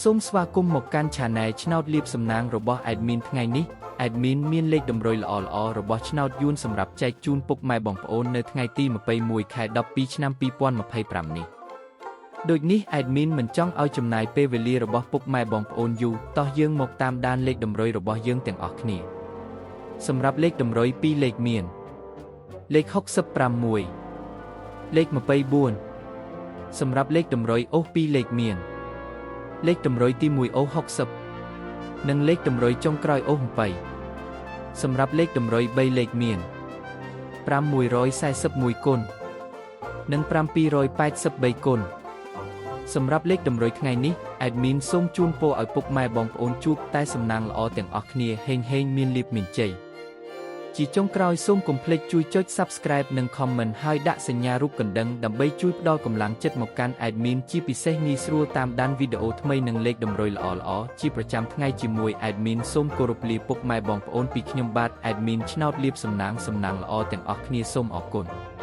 សូមស្វាគមន៍មកកាន់ Channel ឆ្នោតលៀបសំណាងរបស់ Admin ថ្ងៃនេះ Admin មានលេខតម្រុយល្អៗរបស់ឆ្នោតយួនសម្រាប់ចែកជូនពុកម៉ែបងប្អូននៅថ្ងៃទី21ខែ12ឆ្នាំ2025នេះដូចនេះ Admin មិនចង់ឲ្យចំណាយពេលវេលារបស់ពុកម៉ែបងប្អូនយូរតោះយើងមកតាមដានលេខតម្រុយរបស់យើងទាំងអស់គ្នាសម្រាប់លេខតម្រុយ2លេខមានលេខ61លេខ24សម្រាប់លេខតម្រុយអូស2លេខមានលេខតម្រុយទី1អូស60និងលេខតម្រុយចុងក្រោយអូស8សម្រាប់លេខតម្រុយ3លេខមាន5141គុណនិង783គុណសម្រាប់លេខតម្រុយថ្ងៃនេះ admin សូមជូនពរឲ្យពុកម៉ែបងប្អូនជួបតែសំណាងល្អទាំងអស់គ្នាហេងហេងមានលាភមានជ័យជាចុងក្រោយសូមកុំភ្លេចជួយចុច Subscribe និង Comment ហើយដាក់សញ្ញារូបកណ្ដឹងដើម្បីជួយផ្ដល់កម្លាំងចិត្តមកកាន់ admin ជាពិសេសងាយស្រួលតាមដានវីដេអូថ្មីនិងលេខតម្រុយល្អៗជាប្រចាំថ្ងៃជាមួយ admin សូមគោរពលាពុកម៉ែបងប្អូនពីខ្ញុំបាទ admin ឆ្នោតលៀបសំណាងសំណាងល្អទាំងអស់គ្នាសូមអរគុណ។